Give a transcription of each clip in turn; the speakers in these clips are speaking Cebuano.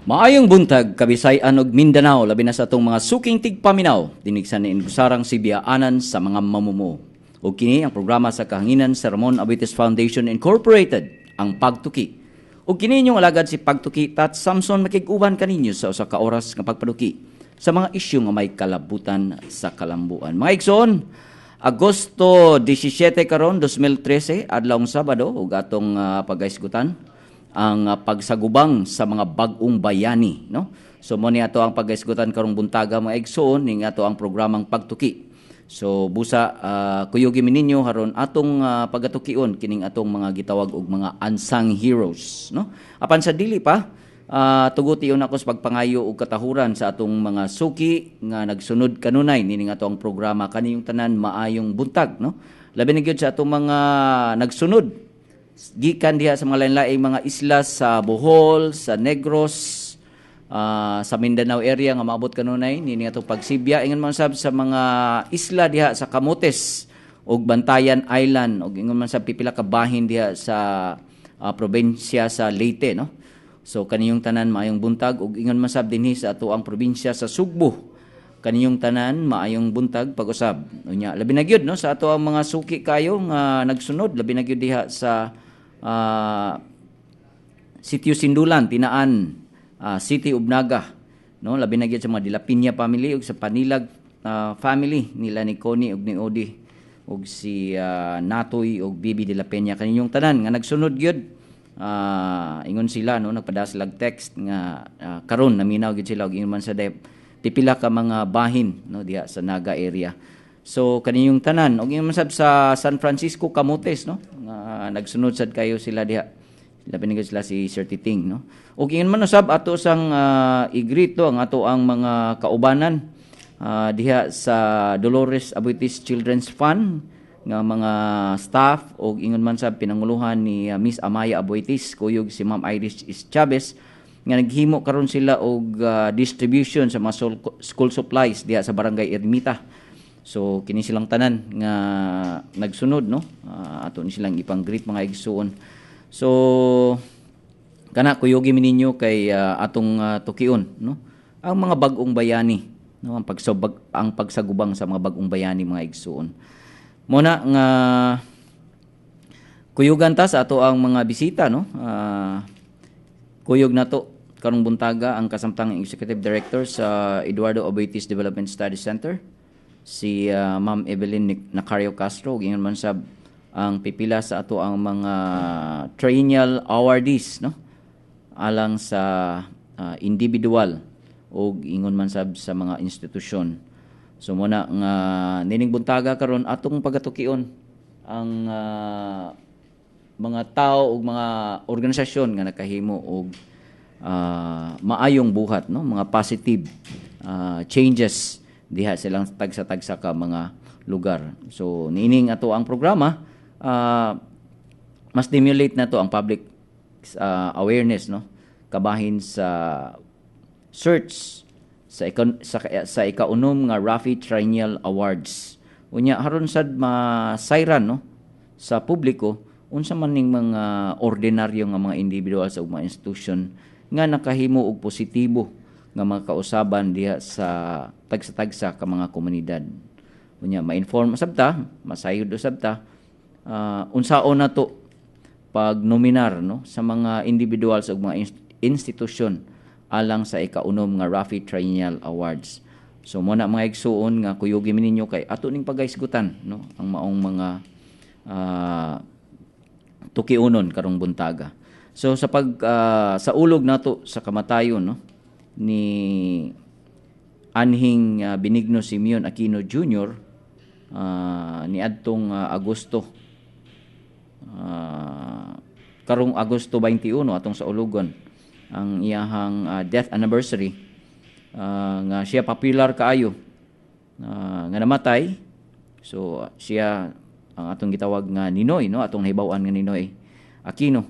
Maayong buntag, Kabisay-an ug Mindanao, labi na sa atong mga suking tigpaminaw tinig sa niinusarang sibiyaanan sa mga mamumuo. Ug kini ang programa sa kahanginan sa Ramon Aboitiz Foundation Incorporated, ang Pagtuki. Ug kini inyong alagad, si Pagtuki Tat Samson, makig-uban kaninyo sa usa ka oras nga pagpaduki sa mga isyu nga may kalabutan sa kalambuan. Mga igsoon, Agosto 17 karon 2013, adlawng Sabado, ug atong pagahisgutan ang pagsagubang sa mga bag-ong bayani, no? So mo ni ato ang pagahisgutan karong buntaga, mga igsoon, ning ato ang programang Pagtuki. So busa kuyugi mi ninyo haron atong pagatukion kining atong mga gitawag og mga unsung heroes, no? Apan sa dili pa, tugution ako sa pagpangayo og katahuran sa atong mga suki nga nagsunod kanunay nining ato ang programa. Kaniyong tanan, maayong buntag, no? Labi na gyud sa atong mga nagsunod gikan diha sa mga lain-laing mga isla sa Bohol, sa Negros, sa Mindanao area nga maabot kanunay nini atong pagsibya, ingon man sab sa mga isla diha sa Camotes ug Bantayan Island ug ingon man sa pipila ka bahin diha sa probinsya sa Leyte, no? So kaniyong tanan, maayong buntag, ug ingon man sab dinhi sa ato ang probinsya sa Sugbo. Kaniyong tanan, maayong buntag pag-usab. Unya labi na gyud, no, sa ato ang mga suki kayo nga nagsunod, labi na gyud diha sa Sitio Sindulan, Tinaan, City of Naga, no? Labi na gyud sa mga Dela Peña family ug sa Panilag family nila ni Connie ug ni Odi ug si Natoy ug Bibi Dela Peña. Kaninyong tanan nga nagsunod gyud, ingon sila, no, nagpadala sila text nga karon naminaw gyud sila, ug ingon man sa dep pipila ka mga bahin, no, diha sa Naga area. So kaniyong tanan ug ingon man sab sa San Francisco Camotes, no, nga nagsunod sad kayo sila diha, labi na gyud sila si Sir Titing, no? Ug ingon man usab ato sang i-greet to ang ato ang mga kaubanan diha sa Dolores Aboitiz Children's Fund nga mga staff og ingon man sa pinanguluhan ni Miss Amaya Aboitiz kuyog si Ma'am Iris Chavez nga naghimo karon sila og distribution sa mga school supplies diha sa Barangay Ermita. So kini silang tanan nga nagsunod, no? Ato ni silang ipang-greet, mga igsuon. So kana, kuyugi mi ninyo kay atong tukion, no, ang mga bag-ong bayani, no, ang pagsagubang sa mga bag-ong bayani, mga igsuon. Muna nga kuyugan ta sa ato ang mga bisita, no? Kuyog nato karong buntaga ang kasamtang Executive Director sa Eduardo Aboitiz Development Studies Center, si Ma'am Evelyn Nacario Castro, ug ingon man sab ang pipila sa ato ang mga triennial awardees, no, alang sa individual ug ingon man sab sa mga institusyon. So muna nga nining buntaga karon atong pagatukion ang mga tao ug mga organisasyon nga nakahimo og maayong buhat, no, mga positive changes diha silang tagsa-tagsa ka mga lugar. So niining ato ang programa, mas stimulate na to ang public awareness, no, kabahin sa search sa ikaunom nga Rafi Triennial Awards. Unya haron sad masayran, no, sa publiko unsa man ning mga ordinaryo nga mga individuals o mga institution nga nakahimo og positibo nga mga kausaban diha sa tagsa-tagsa ka mga komunidad. Unya ma-inform usab ta, masayod usab ta unsaon na to pag nominar, no, sa mga individuals ug mga institusyon alang sa ikaunom nga Rafi Triennial Awards. So mo na, mga igsuon, nga kuyugi mi ninyo kay ato ning pagahisgutan, no, ang maong mga tukiunon karong buntaga. So sa pag sa ulog nato sa kamatayon, no, ni anhing Benigno Simeon Aquino Jr. Niadtong Agosto, karong Agosto 21 atong sa ulugon ang iyahang death anniversary, nga siya popular kaayo nga namatay. So siya ang atong gitawag nga Ninoy, no, atong nahibaw-an nga Ninoy Aquino,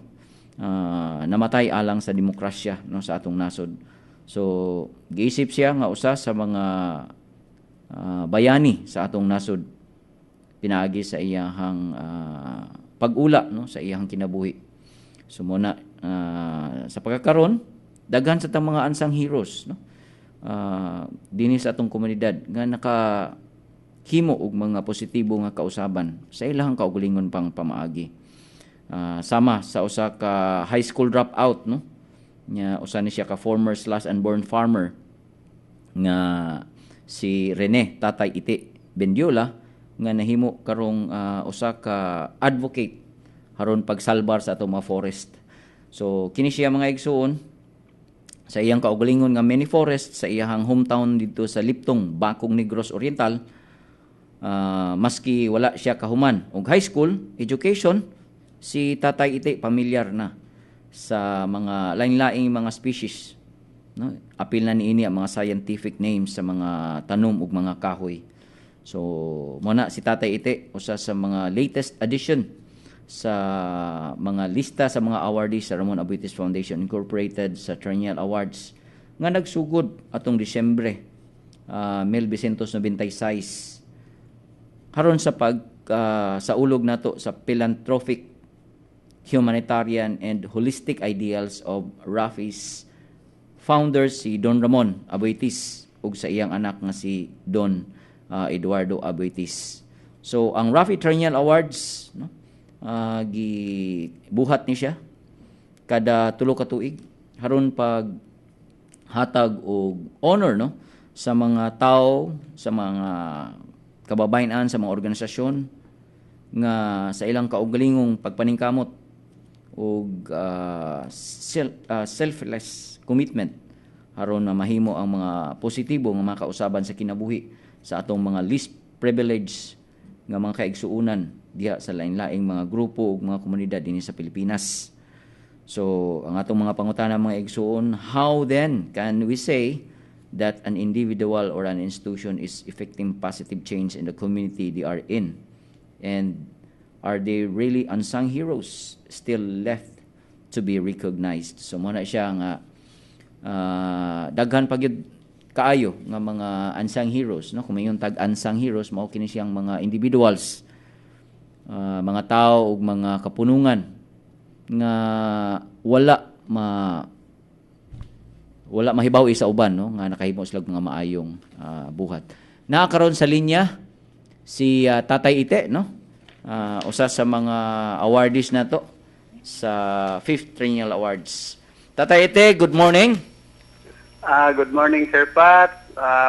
namatay alang sa demokrasya, no, sa atong nasod. So giisip siya nga usa sa mga bayani sa atong nasod pinaagi sa iyahang pag-ula, no, sa iyahang kinabuhi. So muna sa pagkakaron Daghan sa tang mga unsung heroes, no, dinhi sa atong komunidad nga naka himo og mga positibo nga kausaban sa ilahang kaugalingon pang pamaagi. Sama sa usa ka high school dropout, no, nya usa ni siya ka former slash and burn farmer nga si Rene Tatay Iti Bendiola nga nahimo karong usa ka advocate haron pagsalbar sa atong mga forest. So kini siya, mga igsuon, sa iyang kaugalingon nga mini forest sa iyang hometown dito sa Liptong, Bakong, Negros Oriental. Maski wala siya kahuman og high school education, si Tatay Iti pamilyar na sa mga lain-laing mga species, no? Apil na niini ang mga scientific names sa mga tanom ug mga kahoy. So mo na si Tatay Iti, usa sa mga latest addition sa mga lista sa mga awardees sa Ramon Aboitiz Foundation Incorporated sa Triennial Awards nga nagsugod atong Disyembre 1996 haron sa pag saulog nato sa philanthropic, humanitarian and holistic ideals of Rafi's founder, si Don Ramon Aboitiz, ug sa iyang anak nga si Don Eduardo Aboitiz. So ang Rafi Triennial Awards, no, gibuhat ni siya kada 3 ka tuig haron pag hatag og honor, no, sa mga tao, sa mga kababayen-an, sa mga organisasyon nga sa ilang kaugalingong pagpaningkamot og selfless commitment aron na mahimo ang mga positibo nga mga kausaban sa kinabuhi sa atong mga least privileged nga mga kaigsuonan diha sa lain-laing mga grupo ug mga komunidad dinhi sa Pilipinas. So, ang atong mga pangutana, mga igsuon, how then can we say that an individual or an institution is effecting positive change in the community they are in? And are they really unsung heroes still left to be recognized? So, mo na siya nga daghan pa gyud kaayo nga mga unsung heroes, no? Kung mayon tag unsung heroes, mao kini siyang mga individuals, mga tao ug mga kapunungan nga wala mahibaw sa uban, no, nga nakahimo sila og mga maayong buhat. Naa karon sa linya si Tatay Ite, no, usa sa mga awardees nato sa 5th Triennial Awards. Tatay Ite, good morning. Good morning, Sir Pat.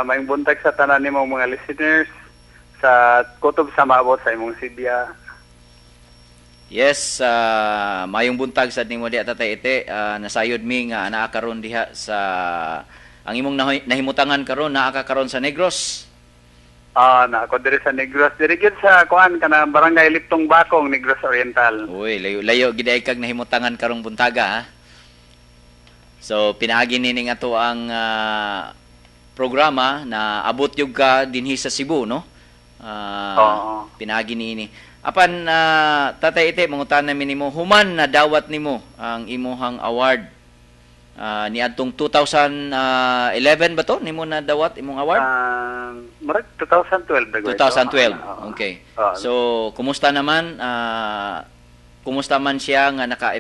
Maayong buntag sa tanan nimong mga listeners sa kutob sa maabot sa imong sibya. Yes, mayong buntag sad nimo diha, Tatay Ite. Nasayod mi nga naa karon diha sa ang imong nahimutangan karon, naa ka karon sa Negros. Na ako diri sa Negros, diri gyud sa kuan kana Barangay Liptong Bakong, Negros Oriental. Uy, layo layo gid ay kag nahimutangan karong buntaga, ha. So pinaagi nining ato ang programa na abot yug ka dinhi sa Cebu, no? Oo. Pinaagi niini. Apan Tatay Ite, mangutana mi nimo, human na dawat nimo ang imuhang award niadtong 2011 ba to nimo na dawat imong award? Murag 2012 ba ito? 2012. Oo. Okay. Oo. So, kumusta naman kumusta man siya nga naka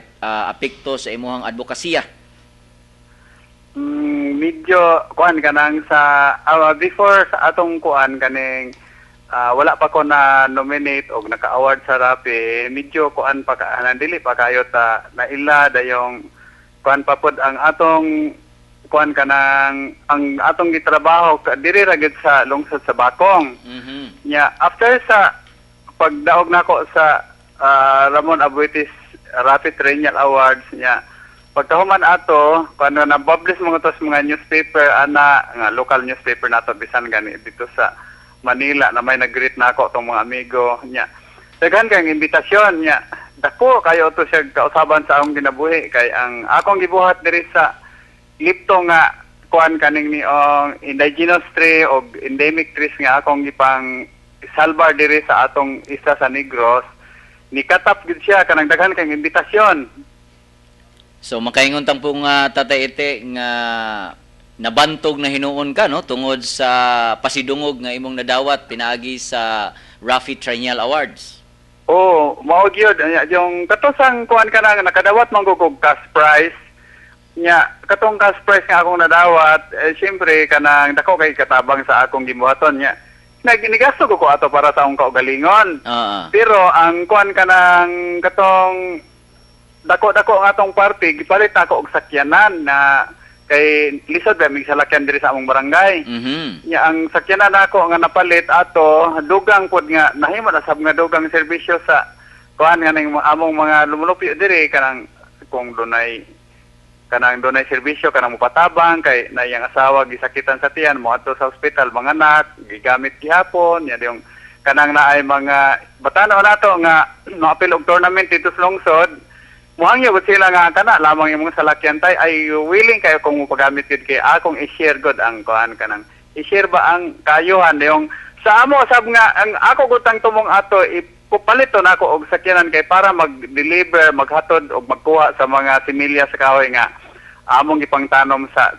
apekto sa imuhang advokasya? Medyo kuan kanang sa before sa atong kuan kaning wala pa ko na nominate og naka-award sa Rafi, medyo kuan pa ka dili pa kayo ta naila dayong kuan pa pod ang atong kuan kanang ang atong gitrabaho diri ra gyud sa lungsod sa Bakong. Nya after sa pagdaog nako sa Ramon Aboitiz Rafi Triennial Awards, nya pagkahuman ato kuno na publish mga to sa mga newspaper ana nga local newspaper nato, bisan gani dito sa Manila na may nag-greet nako tong mga amigo. Nya daghan kang imbitasyon. Nya dako kayo to siya kausaban sa akong kinabuhi kay ang akong gibuhat diri sa Lipto nga kuan kaning niong indigenous tree o endemic trees nga akong gipang salbar diri sa atong isla sa Negros, ni katap gid siya kanang daghan kang imbitasyon. So makaingon tang pong Tatay Ite nga nabantog na hinuon ka, no, tungod sa pasidungog nga imong nadawat pinaagi sa Rafi Triennial Awards. Oh, mao gyud. Anya, yung katosang kuan ka na nakadawat man gud og cash prize. Nya katong cash prize nga akong nadawat, eh, siyempre kanang dako kay katabang sa akong gibuhaton nya. Naginigasto ko ko ato para sa akong kaugalingon. Pero ang kuan kanang katong dako-dako nga atong party, gipalit ako og sakyanan na kay lisod ba mig salakyan diri sa among barangay. Nya ang sakyanan nako nga napalit ato, dugang pod nga nahimo na sab nga dugang serbisyo sa kuan nga ning among mga lumulupyo diri, kanang kung dunay kanang dunay serbisyo kanang mopatabang kay na iyang asawa gisakitan sa tiyan, moadto sa ospital, mga anak gigamit gihapon. Nya yung kanang naay mga batanon nato nga moapil og tournament dito sa lungsod, muhangyo gud sila nga kana lamang imong salakyan tay, ay willing kayo kung mopagamit gud kay akong i-share gud ang kuan, kanang i-share ba ang kayuhan. Yung sa amo sab nga ang ako gud tang tumong ato ipapalito na ako og sakyanan kay para mag-deliver, maghatod og magkuha sa mga similya sa kahoy nga among ipangtanom sa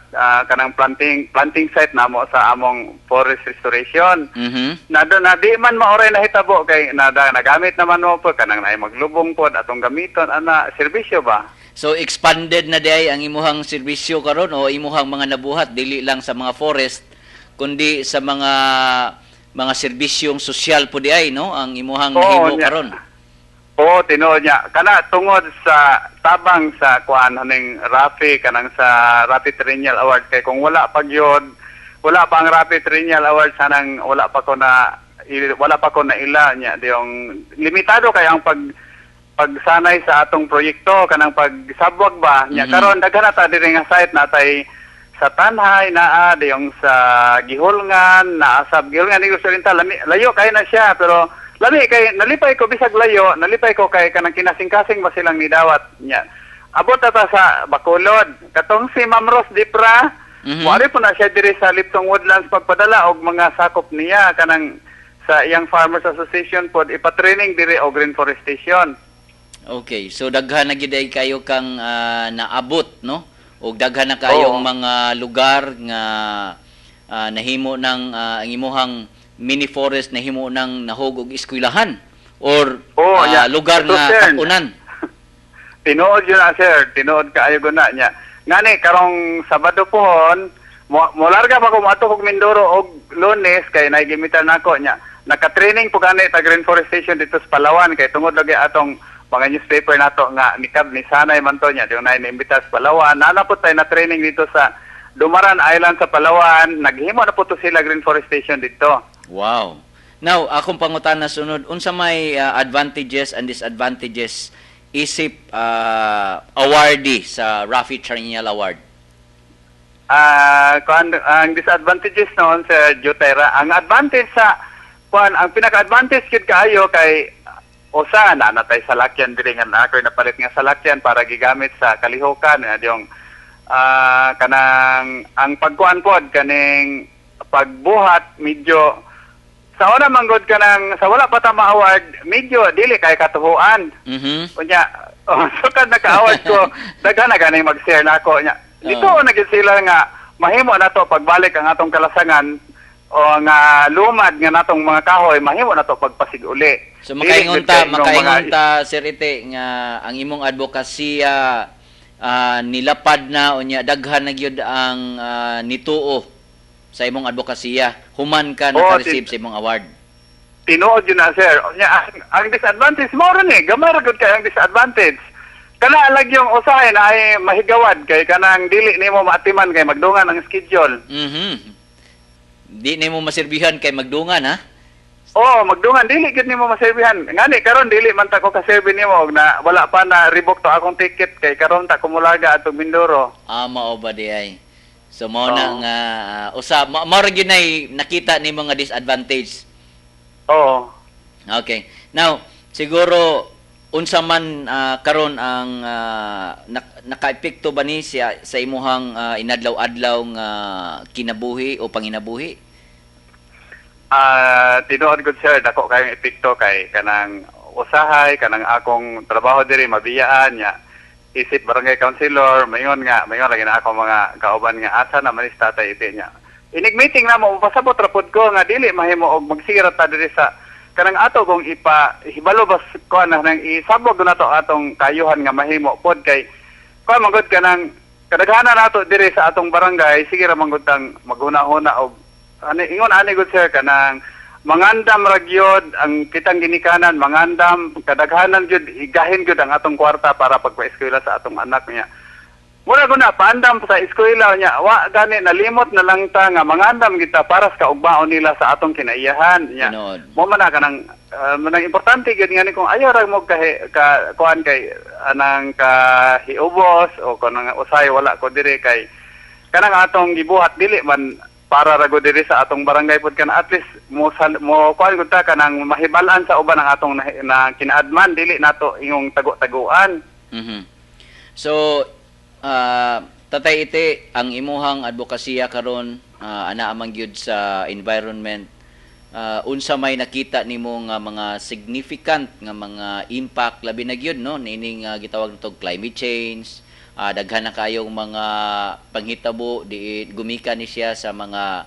kanang planting planting site namo sa among forest restoration. Na do na di man maoray nahitabo kay nada nagamit naman mo po kanang naay maglubong pod atong gamiton ana, serbisyo ba. So expanded na diay ang imuhang serbisyo karon o imuhang mga nabuhat, dili lang sa mga forest kundi sa mga serbisyong sosyal po diay, no, ang imuhang Oo, nahimo nya. karon. Oo, tinuod niya. Kana tungod sa tabang sa kuan haning Rafi, kanang sa Rafi Triennial Award, kay kung wala pa gyud, wala pa ang Rafi Triennial Award, sanang wala pa ko na ila niya. Di yung limitado kay ang pagsanay sa atong proyekto, kanang pagsabwag ba niya. Karon daghan na ta diri nga site, natay sa Tanjay, naa diyong sa Gihulngan, naa sa Gihulngan Negros Oriental. Lami, layo kay na siya, pero lami kay nalipay ko bisag layo, nalipay ko kay kanang kinasingkasing ba silang nidawat niya. Abot ta sa Bacolod, katong si Ma'am Rose Dipra, wari po na siya diri sa Liptong Woodlands pagpadala og mga sakop niya kanang sa iyang Farmers Association pod, ipa-training diri og reforestation. Okay, so daghan na gid ay kayo kang naabot, no? Og daghan na kayong mga lugar nga nahimo ng ang imuhang mini forest nahimo ng nahog og eskwelahan or lugar So, nga sir, takunan. Tinuod yun na, sir. Tinuod kaayo guna niya. Ngani karong Sabado pohon, mo molarga pa ko moadto kog Mindoro og Lunes kay naigimitan nako niya. Naka-training po gani ta reforestation dito sa Palawan kay tungod lagi atong mga newspaper nato nga nikab ni sanay man to niya, di na iniimbita sa Palawan. Nana po tayo na training dito sa Dumaran Island sa Palawan. Naghimo na po to sila reforestation dito. Wow. Now, akong pangutana sunod, unsa may advantages and disadvantages isip awardee sa Rafi Triennial Award? Ah, kuan, ang disadvantages noon sa Jutera, ang advantage sa kuan, ang pinaka-advantage gid kaayo kay usa na natay salakyan diri nga na ako'y napalit nga salakyan para gigamit sa kalihokan nga yung kanang ang pagkuan pod kaning pagbuhat, medyo sa una manggod kanang sa wala pa ta ma-award, medyo dili kay katuhuan. Unya, oh, so kan naka-award ko, daghan na gani mag-share na ako nya. Dito na gid sila nga mahimo na to pagbalik ang atong kalasangan o nga lumad nga natong mga kahoy, mahimo na to pagpasig-uli. So Dili makaingon gud ta, kay inyong makaingon ta, Sir Ite, nga ang imong advokasya nilapad na, unya daghan na gyud ang nituo sa imong advokasya human ka naka-receive sa imong award. Tinuod yun na, sir. Nya, ang disadvantage mo rin eh, gamay ra gud kay ang disadvantage. Kana lag yung usahay na ay mahigawad kay kanang dili nimo maatiman kay magdungan ang schedule. Di nimo maserbihan kay magdungan, ha? Oo, magdungan, dili gid nimo maserbihan. Ngani karon dili man ta ko kaserbi nimo og na wala pa na rebook to akong ticket kay karon ta kumulaga atong Mindoro. Ah, mao ba di ay? So mao na nga usa mao ra gyud nay nakita nimo nga disadvantage. Oo. Okay. Now, siguro unsa man karon ang nakaepekto ba ni siya sa imuhang inadlaw-adlaw nga kinabuhi o panginabuhi? Ah, tinuod gud, sir, dako kayong epekto kay kanang usahay kanang akong trabaho diri mabiyaan niya. Isip barangay councilor, mayon lagi na ako mga kauban nga asa na man is tatay iti niya. Inig meeting na mo pasabot ra pod ko nga dili mahimo og magsigira ta diri sa kanang ato kung ipa hibalo bas ko na nang isabog na to atong kayuhan nga mahimo pod kay kuan man gud kanang Kadaghanan nato diri sa atong barangay, sige ra man gud tang maghuna-huna og ani ingon ani gud, sir, kanang mangandam ra gyud ang kitang ginikanan, mangandam kadaghanan gyud, igahin gyud ang atong kwarta para pagpa-eskwela sa atong anak niya. Mura ko na paandam sa eskwela niya, wa gani nalimot na lang ta nga mangandam kita para sa kaugmaon nila sa atong kinaiyahan niya. Tinuod. Mo man na kanang manang importante gyud nga ni kung ayaw ra mo kahi, ka kuan kay anang kahiubos o kanang usay wala ko diri, kay kanang atong gibuhat dili man para ra gud diri sa atong barangay pod, kana at least mo sal, mo kuan gud ta kanang mahibal-an sa uban ang atong na kinaadman, dili nato ingong tago-taguan. So, Tatay Ite, ang imuhang advokasya karon ana amang gyud sa environment. Unsa may nakita nimo nga mga significant nga mga impact, labi na gyud, no, niining gitawag nato climate change, daghan na kayong mga panghitabo di gumikan ni siya sa mga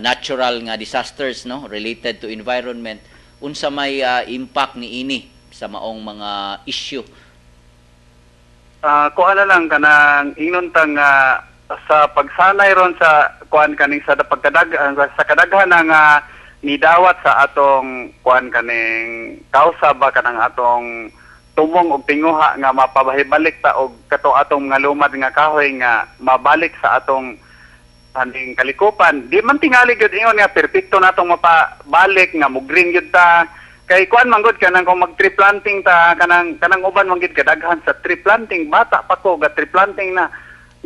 natural nga disasters, no, related to environment? Unsa may impact niini sa maong mga issue? Kuha na lang kanang ingnon ta nga sa pagsanay ron sa kuan kaning sa pagkadag sa kadaghan nga nidawat sa atong kuan kaning kausa ba, kanang atong tumong og tinguha nga mapabahibalik ta og kato atong mga lumad nga kahoy nga mabalik sa atong aning kalikupan. Di man tingali gyud ingon nga perpekto natong mapabalik nga mo-green gyud ta, kay kuan man gud kanang kung mag tree planting ta, kanang kanang uban man gyud kadaghan sa tree planting. Bata pa ko ga tree planting na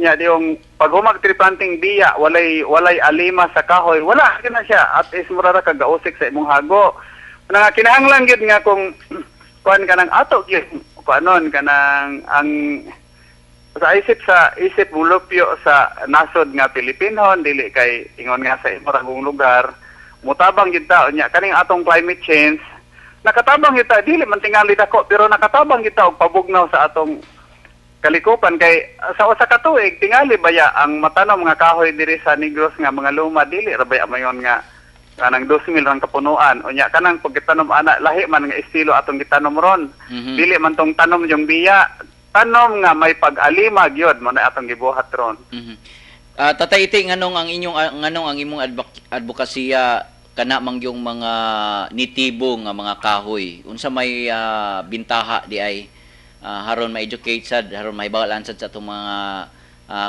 nya, di yung pag humag tree planting biya walay walay alima sa kahoy, wala gyud na siya, at is mura ra kag gausik sa imong hago. Na kinahanglan gyud nga kung kuan kanang ato gyud kuanon kanang ang sa isip mulupyo sa nasod nga Pilipinon, dili kay ingon nga sa imong lugar mutabang gyud ta nya kaning atong climate change, nakatabang gyud ta, dili man tingali dako pero nakatabang gyud ta og pabugnaw sa atong kalikupan, kay sa usa ka tuig tingali baya ang matanom nga kahoy diri sa Negros nga mga luma, dili ra baya mayon nga kanang 2,000 rang kapunuan. Unya kanang pagkitanom ana, lahi man nga estilo atong gitanom ron. Dili man tong tanom yung biya, tanom nga may pag-alima gyud mo na atong gibuhat ron. Tatay Iti, nganong ang imong advokasya kana mang yung mga nitibo nga mga kahoy? Unsa may bintaha di ay haron ma-educate sad, haron mahibalaan sad sa atong mga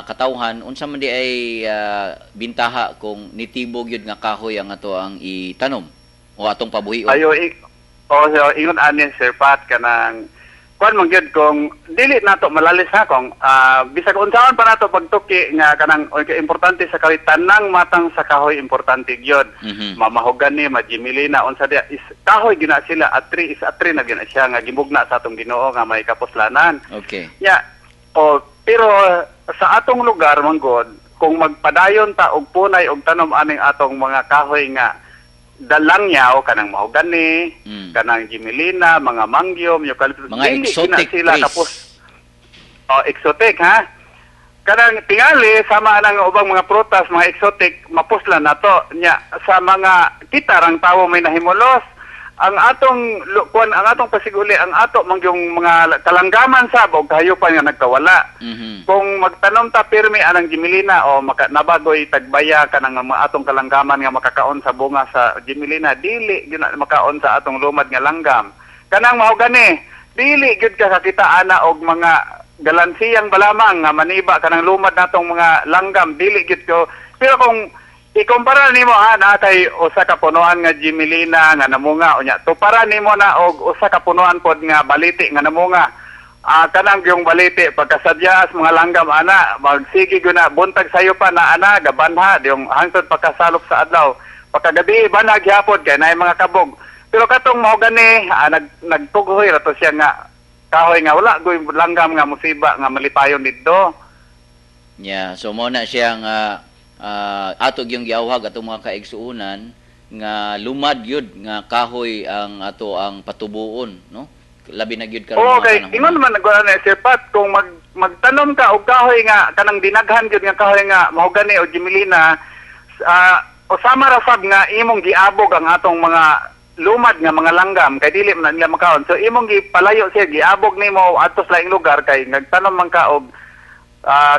katawhan, unsa man di ay bintaha kung nitibo gyud nga kahoy ang ato ang itanom o atong pabuhion? Ayo o so, ingon ani, Sir Pat, kanang kuan man gyud kung dili nato malalis ha, kung bisag unsaon pa nato pagtuki nga kanang okay, importante sa kahoy, tanang matang sa kahoy importante gyud. Mamahugan ni majimilina, unsa diya is kahoy gyud na sila, a tree is a tree na gyud na siya nga gimugna sa atong Ginoo nga may kapuslanan. Ya, o pero sa atong lugar man gud, kung magpadayon ta og punay og tanom aning atong mga kahoy nga dalangyaw, kanang mahogani, kanang gimilina, mga mangyom, eucalyptus, Mga dili exotic gina sila trees. Kapos, oh, exotic ha. Kanang tingali sama nang ubang mga prutas, mga exotic, mapuslan nato nya sa mga kita rang tawo may nahimulos. Ang atong kuan, ang atong pasiguli, ang ato mang yung mga kalanggaman sab og kahayupan nga nagkawala. Kung magtanom ta pirmi anang gimilina o maka, nabagoy tagbaya kanang mga atong kalanggaman nga makakaon sa bunga sa gimilina, dili gyud na makaon sa atong lumad nga langgam. Kanang mahogani, dili gyud ka kakita ana og mga galansiyang balamang nga maniba kanang lumad natong mga langgam, dili gyud ko. Pero kung ikumpara nimo ha, natay usa ka punuan nga gimilina nga namunga, unya tupara nimo na og usa ka punuan pod nga baliti nga namunga. Kanang yung baliti pagkasadyas mga langgam ana, magsige gyud na buntag sayo pa na ana gabanha yung hangtod pagkasalop sa adlaw, pagkagabi banha gyapon kay naay mga kabog. Pero katong mahogani, nagtughoy ra to siya nga kahoy nga wala goy langgam nga musiba nga malipayon didto. Yeah, so mo na siya nga ato gyung giawhag atong mga kaigsuonan nga lumad gyud nga kahoy ang ato ang patubuon, no? Labi na gyud karon Oo, mga kay panahon. ingon man nagwala na, Sir Pat, kung magtanom ka og kahoy nga kanang dinaghan gyud nga kahoy nga mahogani o gimilina, usama ra sad nga imong giabog ang atong mga lumad nga mga langgam kay dili man na nila makaon. So imong gipalayo siya, giabog nimo adto sa laing lugar kay nagtanom man ka og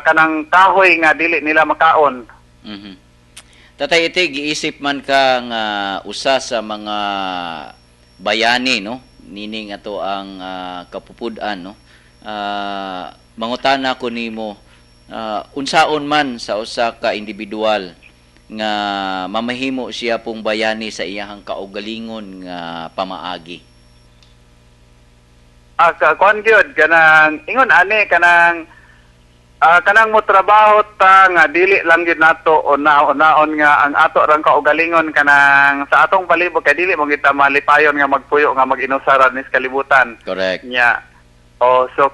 Kanang kahoy nga dili nila makaon. Tatay Iti, giisip man ka nga usa sa mga bayani, no? Nining ato ang kapupud-an, no? Mangutana ko nimo, unsaon man sa usa ka individual nga mamahimo siya pong bayani sa iyahang kaugalingon nga pamaagi? Kuan gyud, kanang ingon ani, kanang mo trabaho ta nga dili lang gyud nato una-unaon nga ang ato rang kaugalingon, kanang sa atong palibot, kay dili mo kita malipayon nga magpuyo nga mag-inusaran ni sa kalibutan. Nya. O so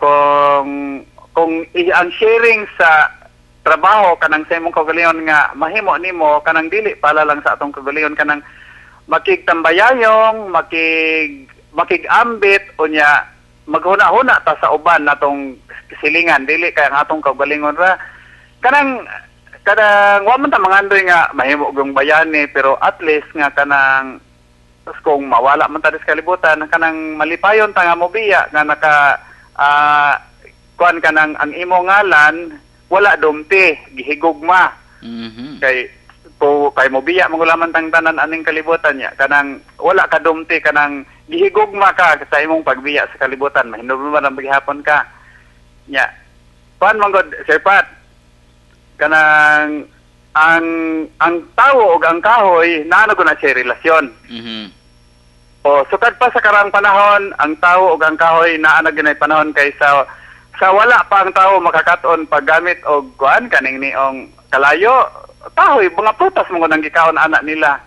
kung ang sharing sa trabaho kanang sa imong kaugalingon nga mahimo nimo, kanang dili pala lang sa atong kaugalingon, kanang makigtambayayong, makig-ambit, unya maghuna-huna ta sa uban natong silingan, dili kay ang atong kaugalingon ra. Kanang wa man ta mangandoy nga mahimo gyung bayani, pero at least nga kanang kung mawala man ta sa kalibutan, kanang malipayon ta nga mobiya nga naka kuan, kanang ang imo ngalan wala dumti, gihigugma. Kay ko kay mobiya mangulaman tang tanan aning kalibutan niya, kanang wala ka dumti, kanang gihigugma ka sa imong pagbiya sa kalibutan, mahinumduman ang gihapon ka nya. Kuan man gud, Sir Pat, kanang ang tawo ug ang kahoy naa na siya relasyon. O sukad pa sa karang panahon, ang tawo ug ang kahoy naa na ginay panahon, kay sa wala pa ang tawo makakaton paggamit og kuan, kaning niong kalayo, kahoy, mga prutas mo nang gikaon anak nila.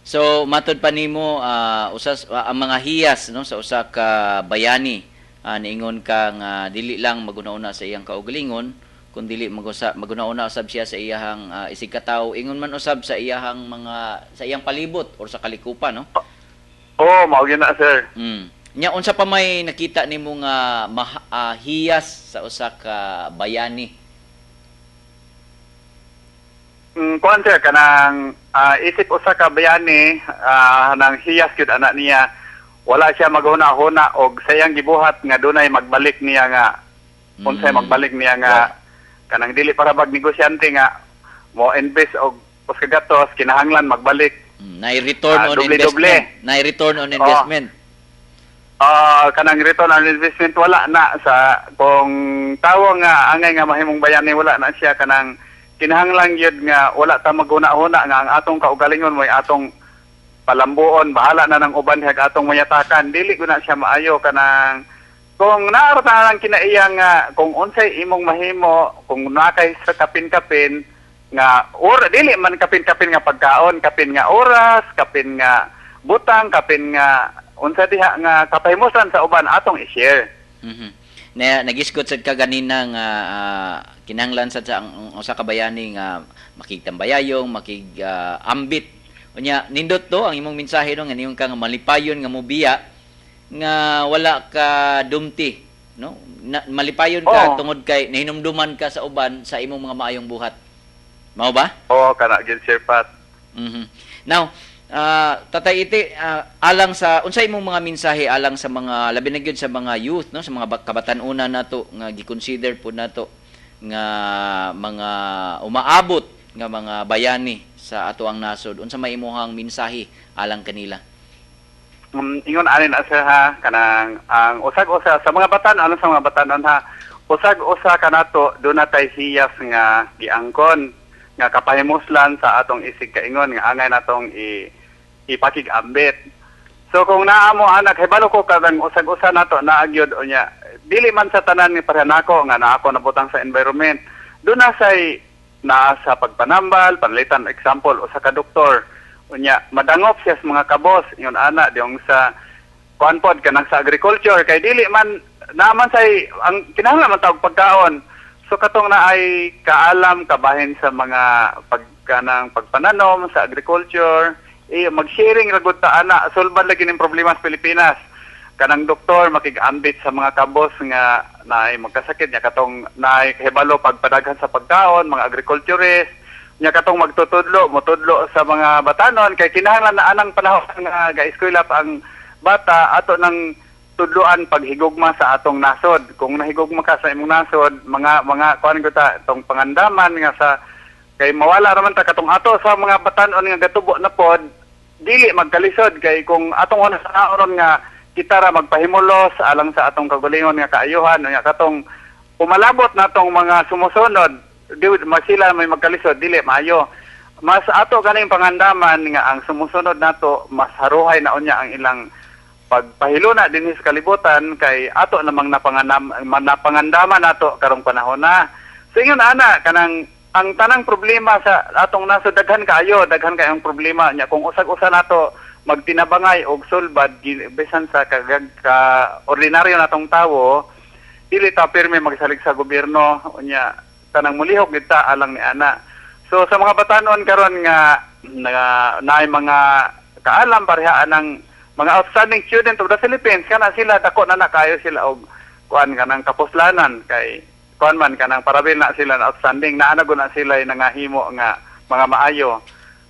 So matod pa nimo, usas ang mga hiyas, no, sa usa ka bayani, niingon ka nga dili lang maguna-una sa iyang kaugalingon kun dili maguna-una usab siya sa iyahang isig katawo, ingon man usab sa iyahang mga sa iyang palibot or sa kalikupan, no? Oh, mao gyud na, sir. Nya unsa pa may nakita nimo nga hiyas sa usa ka bayani? Kuan sir, kanang isip usa ka bayani, nang hiyas gyud anak niya, wala siya maghuna-huna og sa iyang gibuhat nga dunay magbalik niya nga unsay magbalik niya nga kanang dili para bag negosyante nga mo invest og usa gatos, kinahanglan magbalik. Na return on Doble-doble. investment. Na return on investment. Kanang return on investment wala na sa kung tawo nga angay nga mahimong bayani, wala na siya. Kanang kinahanglan gyud nga wala ta maghuna-huna nga ang atong kaugalingon mo'y atong palambuon, bahala na ng uban hag atong mayatakan, dili ko na siya maayo. Kanang kung naara ta lang kinaiya nga kung unsay imong mahimo, kung naa kay sa kapin-kapin nga or dili man kapin-kapin nga pagkaon, kapin nga oras, kapin nga butang, kapin nga unsa diha nga kapahimusan sa uban, atong i-share. Na nagisgot sad ka ganina nga kinahanglan sad sa ang usa ka bayani nga makigtambayayong, makig ambit. Unya nindot to ang imong mensahe, no, nga niyon ka nga malipayon nga mobiya nga wala ka dumti, no? Na, malipayon ka tungod kay nahinumduman ka sa uban sa imong mga maayong buhat. Mao ba? Oo, kana gyud, Sir Pat. Now, Tatay Iti, alang sa unsay imong mga mensahe alang sa mga, labi na gyud sa mga youth, no, sa mga kabatan-una nato nga gi-consider po nato nga mga umaabot nga mga bayani sa ato ang nasod, unsa may imong mensahe alang kanila? Ingon ani na sir ha, kanang ang usag-usa sa mga batan, ano, sa mga batanon ha, usag-usa kanato duna tay hiyas nga giangkon nga kapahimuslan sa atong isig kaingon nga angay natong i ipakig-ambit. So kung naa mo anak, hibalo ko kanang usag-usa nato naa gyud, unya dili man sa tanan ni pareha nako nga naa ako nabutang sa environment. Duna say naa sa pagpanambal, panalitan example usa ka doktor. Unya madangop siya sa mga kabos, ingon ana diyong sa kuan pod, kanang sa agriculture, kay dili man naman say ang kinahanglan man tawag pagkaon. So katong na ay kaalam kabahin sa mga pagkanang pagpananom sa agriculture, eh, mag-sharing ra gud ta ana, solban lagi ning problema sa Pilipinas. Kanang doktor makig-ambit sa mga kabos nga naay magkasakit niya, katong naay kahibalo pagpadaghan sa pagkaon, mga agriculturist nya, katong magtutudlo, motudlo sa mga batanon, kay kinahanglan na anang panahon nga ga-eskwela pa ang bata, ato nang Tudloan paghigugma sa atong nasod. Kung nahigugma ka sa imong nasod, mga kuan ko ta tong pangandaman nga sa kay mawala raman ta katong ato sa mga batan-on nga gatubo na pod, dili magkalisod kay kung atong una sa ron nga kita ra magpahimulos alang sa atong kaugalingon nga kaayuhan, nga katong umalabot natong mga sumusunod di masila may magkalisod, dili maayo. Mas ato ganing pangandaman nga ang sumusunod nato mas haruhay na unya ang ilang pagpahiluna dinhi sa kalibutan kay ato namang napangandaman nato karong panahon na. So ingon ana, kanang ang tanang problema sa atong nasod, daghan kaayo, daghan kayong problema nya. Kung usag-usa nato magtinabangay og sulbad, bisan sa kagag ka ordinaryo natong tawo, dili ta pirmi magsalig sa gobyerno unya, tanang mulihok gid ta alang ni ana. So sa mga batanon karon nga na naay mga kaalam pareha anang mga outstanding student of the Philippines, kana sila dako na na kayo sila og kuan, kanang kapuslanan, kay kuan man, kanang parabil na sila na outstanding na ana na sila yung nangahimo nga mga maayo.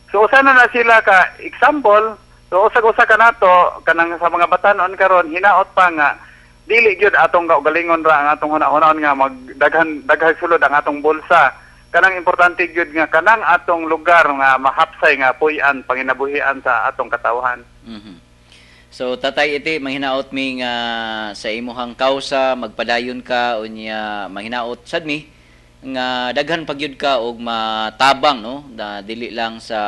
So usa na na sila ka example. So usag-usa ka nato kanang sa mga batanon karon, hinaot pa nga dili gyud atong kaugalingon ra ang atong huna-hunaon nga magdaghan daghang sulod ang atong bulsa. Kanang importante gyud nga kanang atong lugar nga mahapsay nga puy-an, panginabuhian sa atong katawhan. So Tatay Iti, manghinaot mi nga sa imuhang kausa magpadayon ka. Unya manghinaot sad mi nga daghan pagyud ka og matabang, no, na dili lang sa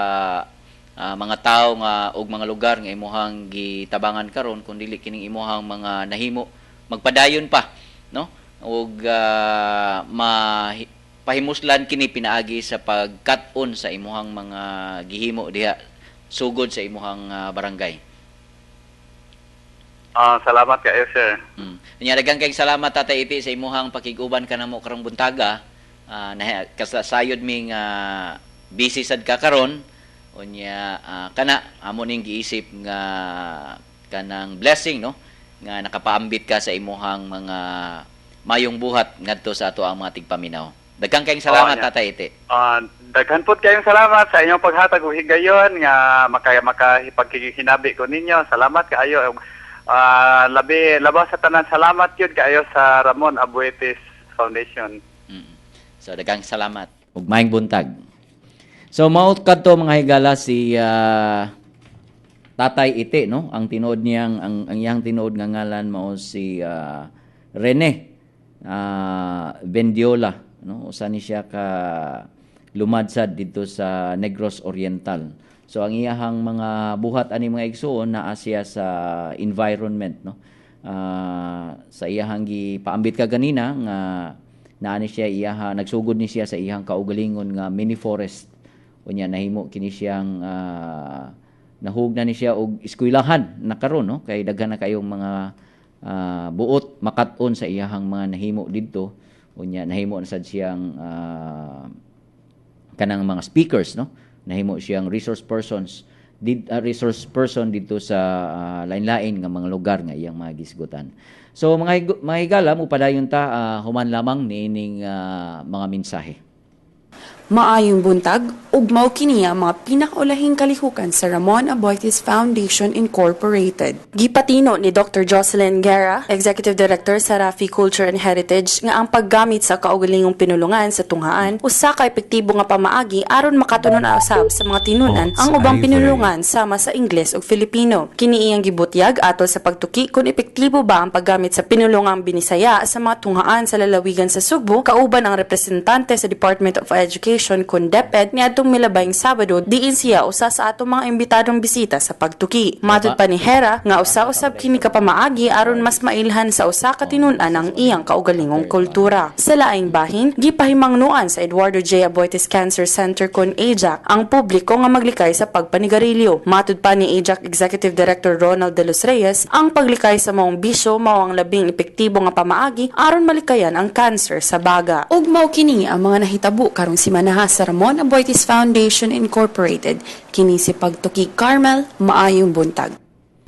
mga tawo nga og mga lugar nga imuhang gitabangan karon, kun dili kining imuhang mga nahimo magpadayon pa, no, og ma pahimuslan kini pinaagi sa pagkat-on sa imuhang mga gihimo diha sugod sa imuhang barangay. Salamat kayo, sir. Nya daghan kayong salamat, Tatay Iti, sa imuhang pakig-uban kanamo karong buntaga. Na kasayod mi nga busy sad ka karon. Unya kana amo ning giisip nga kanang blessing, no, nga nakapaambit ka sa imuhang mga mayong buhat ngadto sa ato ang mga tigpaminaw. Daghan kayong salamat, Oh, yeah. Tatay Iti. Daghan pod kayong salamat sa inyong paghatag og higayon nga makahipagkihinabi ko ninyo. Salamat kaayo. Labi labaw sa tanan, salamat gyud kaayo sa Ramon Aboitiz Foundation. So daghang salamat. Ug maayong buntag. So mao kadto, mga higala, si Tatay Iti, no? Ang tinuod niyang ang iyang tinuod nga ngalan mao si Rene Bendiola, no? Usa ni siya ka lumadsad dito sa Negros Oriental. So ang iyahang mga buhat ani, mga igsuon, naa siya sa environment, no? Sa iyahang gipaambit ka ganina nga naa ni siya iyaha, nagsugod ni siya sa iyang kaugalingon nga mini forest. Unya nahimo kini siyang nahug na ni siya og eskwelahan na karon, no, kay daghan na kayong mga buot makat-on sa iyahang mga nahimo didto. Unya nahimo na sad siyang kanang mga speakers, no, nahimo siyang resource person dito sa lain-lain nga mga lugar nga iyang mga gisgutan. So mga higala, mupadayon ta human lamang niining mga mensahe. Maayong buntag, ug mao kini ang mga pinakaulahing kalihukan sa Ramon Aboitiz Foundation Incorporated. Gipatino ni Dr. Jocelyn Guerra, Executive Director sa Rafi Culture and Heritage, nga ang paggamit sa kaugalingong pinulungan sa tunghaan usa ka epektibo nga pamaagi aron makatunon usab sa mga tinunan ang ubang pinulungan sama sa Ingles ug Filipino. Kini iyang gibutyag atol sa pagtuki kung epektibo ba ang paggamit sa pinulungang Binisaya sa mga tunghaan sa lalawigan sa Sugbo kauban ang representante sa Department of Education kun DepEd niadtong milabayng Sabado, diin siya usa sa atong mga imbitadong bisita sa pagtuki. Matud pa ni Hera nga usa-usab kini ka pamaagi aron mas mailhan sa usa ka tinun-an ang iyang kaugalingong kultura. Sa laing bahin, gipahimangnuan sa Eduardo J. Aboitiz Cancer Center kon AJAC ang publiko nga maglikay sa pagpanigarilyo. Matud pa ni AJAC Executive Director Ronald De Los Reyes, ang paglikay sa maong bisyo mao ang labing epektibo nga pamaagi aron malikayan ang cancer sa baga. Ug mao kini ang mga nahitabo karong simana sa Ramon Aboitiz Foundation Incorporated. Kini si Pagtuki Carmel, maayong buntag.